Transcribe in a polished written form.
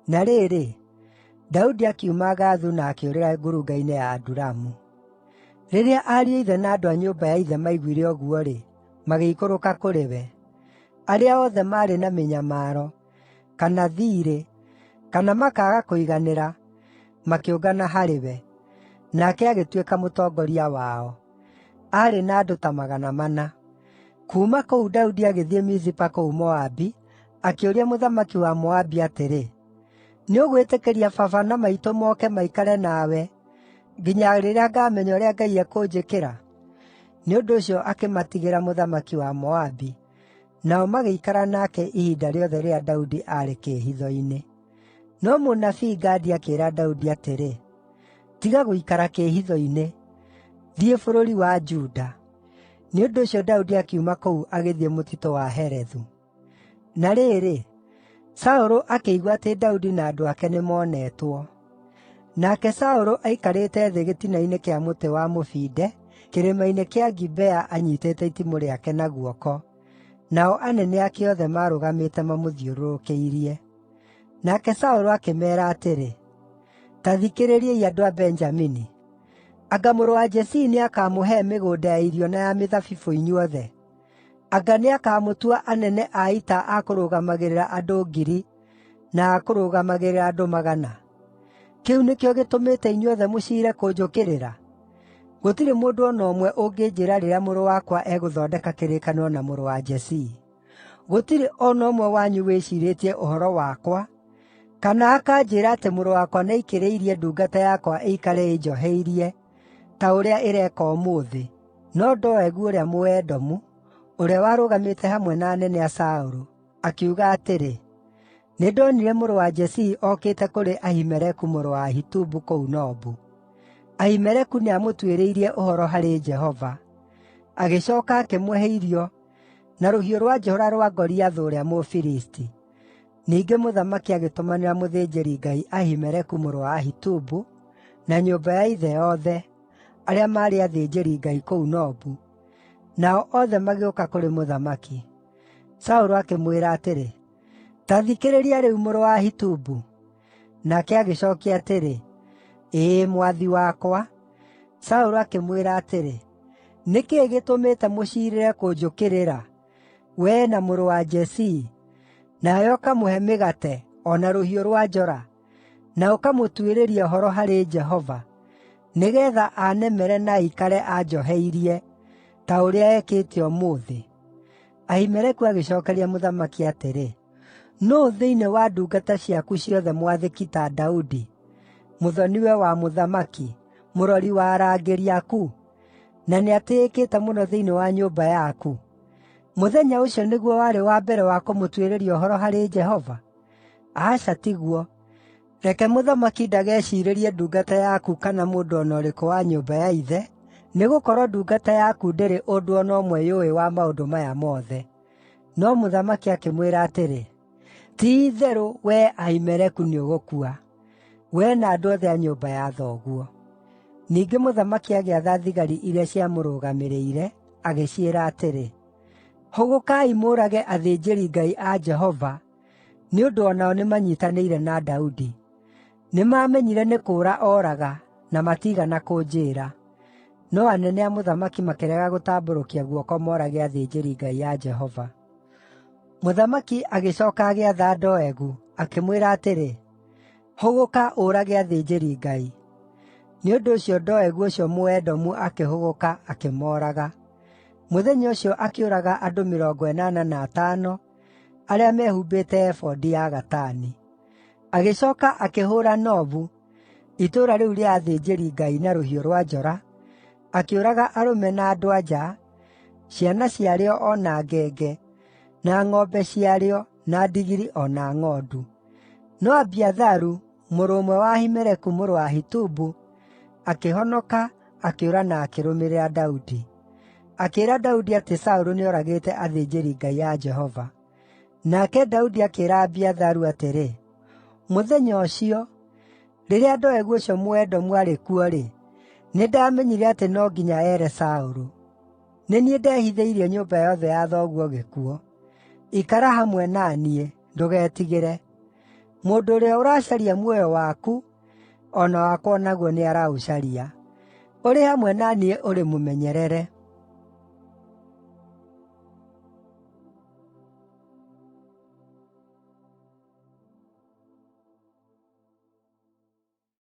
Na rĩrĩ, Daudi akiuma Gathu na akĩũrĩra ngurunga-inĩ ya Adulamu. Rĩrĩa ariũ a ithe na andũ a nyũmba ya ithe maaiguire ũguo-rĩ, magĩikũrũka kũrĩ we. Arĩa othe maarĩ na mĩnyamaro, kana thiirĩ, kana makaaga kũiganĩra, makĩũngana harĩ we, nake agĩtuĩka mũtongoria wao. Aarĩ na andũ ta 400. Kuuma kũu Daudi agĩthiĩ Mizipa kũu Moabi, akĩũria mũthamaki wa Moabi atĩrĩ, “Nĩũgwĩtĩkĩria baba na maitũ moke maikare nawe nginya rĩrĩa ngaamenya ũrĩa Ngai ekũnjĩkĩra?” Nĩ ũndũ ũcio akĩmatigĩra mũthamaki wa Moabi, nao magĩikara nake ihinda rĩothe rĩrĩa Daudi aarĩ kĩĩhitho-inĩ. No mũnabii Gadi akĩĩra Daudi atĩrĩ, “Tiga gũikara kĩĩhitho-inĩ. Thiĩ bũrũri wa Juda.” Nĩ ũndũ ũcio Daudi akiuma kũu agĩthiĩ mũtitũ wa Herethu. Na rĩrĩ, Saũlũ akĩigua atĩ Daudi na andũ ake nĩmonetwo. Nake Saũlũ aikarĩte thĩ gĩtina-inĩ kĩa mũtĩ wa mũbinde kĩrĩma-inĩ kĩa Gibea anyiitĩte itimũ rĩake na guoko, nao anene ake othe maarũgamĩte mamũthiũrũrũkĩirie. Nake Saũlũ akĩmeera atĩrĩ, “Ta thikĩrĩriai andũ a Benjamini! Anga mũrũ wa Jesii nĩakamũhe mĩgũnda ya irio na ya mĩthabibũ inyuothe? Anga nĩakamũtua anene a ita a kũrũgamagĩrĩra andũ ngiri, na a kũrũgamagĩrĩra andũ magana? Kĩu nĩkĩo gĩtũmĩte inyuothe mũciire kũnjũkĩrĩra? Gũtirĩ mũndũ o na ũmwe ũngĩnjĩĩra rĩrĩa mũrũ wakwa egũthondeka kĩrĩkanĩro na mũrũ wa Jesii. Gũtirĩ o na ũmwe wanyu wĩciirĩtie ũhoro wakwa kana akanjĩĩra atĩ mũrũ wakwa nĩaikĩrĩirie ndungata yakwa ĩikare ĩnjoheirie, ta ũrĩa ĩreka ũmũthĩ.” No Doegu ũrĩa Mũedomu, ũrĩa warũgamĩte hamwe na anene a Saũlũ, akiuga atĩrĩ, “Nĩndonire mũrũ wa Jesii okĩte kũrĩ Ahimeleku mũrũ wa Ahitubu kũu Nobu. Ahimeleku nĩamũtuĩrĩirie ũhoro harĩ Jehova, agĩcooka akĩmũhe irio na rũhiũ rwa njora rwa Goliathũ ũrĩa Mũfilisti.” Ningĩ mũthamaki agĩtũmanĩra mũthĩnjĩri-Ngai Ahimeleku mũrũ wa Ahitubu, na nyũmba ya ithe yothe, arĩa maarĩ athĩnjĩri-Ngai kũu Nobu, nao othe magĩũka kũrĩ mũthamaki. Saũlũ akĩmwĩra atĩrĩ, “Ta thikĩrĩria rĩu mũrũ wa Ahitubu.” Nake agĩcookia atĩrĩ, “Ĩĩ, mwathi wakwa.” Saũlũ akĩmwĩra atĩrĩ, “Nĩ kĩĩ gĩtũmĩte mũciirĩre kũnjũkĩrĩra, wee na mũrũ wa Jesii, nawe ũkamũhe mĩgate, o na rũhiũ rwa njora, na ũkamũtuĩrĩria ũhoro harĩ Jehova, nĩgeetha aanemere na aikare anjoheirie, ta ũrĩa ekĩte ũmũthĩ?” Ahimeleku agĩcookeria mũthamaki atĩrĩ, “Nũũ thĩinĩ wa ndungata ciaku ciothe mwathĩki ta Daudi, mũthoni-we wa mũthamaki, mũrori wa arangĩri aku, na nĩatĩĩkĩte mũno thĩinĩ wa nyũmba yaku? Mũthenya ũcio nĩguo warĩ wa mbere wa kũmũtuĩrĩria ũhoro harĩ Jehova? Aca tiguo! Reke mũthamaki ndageciirĩrie ndungata yaku kana mũndũ o na ũrĩkũ wa nyũmba ya ithe, nĩgũkorwo ndungata yaku ndĩrĩ ũndũ o na ũmwe yũĩ wa maũndũ maya mothe.” No mũthamaki akĩmwĩra atĩrĩ, “Ti-itherũ wee Ahimeleku nĩũgũkua, wee na andũ othe a nyũmba ya thoguo.” Ningĩ mũthamaki agĩatha thigari iria ciamũrũgamĩrĩire, agĩciĩra atĩrĩ, “Hũgũkaai mũũrage athĩnjĩri-Ngai a Jehova, nĩ ũndũ o nao nĩmanyiitanĩire na Daudi. Nĩmamenyire nĩ kũũra ooraga, na matiigana kũnjĩĩra.” No anene a mũthamaki makĩrega gũtambũrũkia guoko moorage athĩnjĩri-Ngai a Jehova. Mũthamaki agĩcooka agĩatha Doegu, akĩmwĩra atĩrĩ, “Hũgũka ũũrage athĩnjĩri-Ngai.” Nĩ ũndũ ũcio Doegu ũcio Mũedomu akĩhũgũka akĩmooraga. Mũthenya ũcio akĩũraga andũ 85 arĩa mehumbĩte ebodi ya gatani. Agĩcooka akĩhũũra Nobu, itũũra rĩu rĩa athĩnjĩri-Ngai na rũhiũ rwa njora, akĩũraga arũme na andũ-a-nja, ciana ciarĩo o na ngenge, na ng'ombe ciarĩo, na ndigiri o na ng'ondu. No Abiatharu, mũrũ ũmwe wa Ahimeleku mũrũ wa Ahitubu, akĩhonoka, akĩũra na akĩrũmĩrĩra Daudi. Akĩĩra Daudi atĩ Saũlũ nĩoragĩte athĩnjĩri-Ngai a Jehova. Nake Daudi akĩĩra Abiatharu atĩrĩ, “Mũthenya ũcio, rĩrĩa Doegu ũcio Mũedomu aarĩ kuo-rĩ, nĩndamenyire atĩ no nginya ere Saũlũ. Nĩ niĩ ndehithĩirie nyũmba yothe ya thoguo gĩkuũ. Ikara hamwe na niĩ; ndũgetigĩre. Mũndũ ũrĩa ũracaria muoyo waku, o na wakwa o naguo nĩaraũcaria. Ũrĩ hamwe na niĩ ũrĩ mũmenyerere.”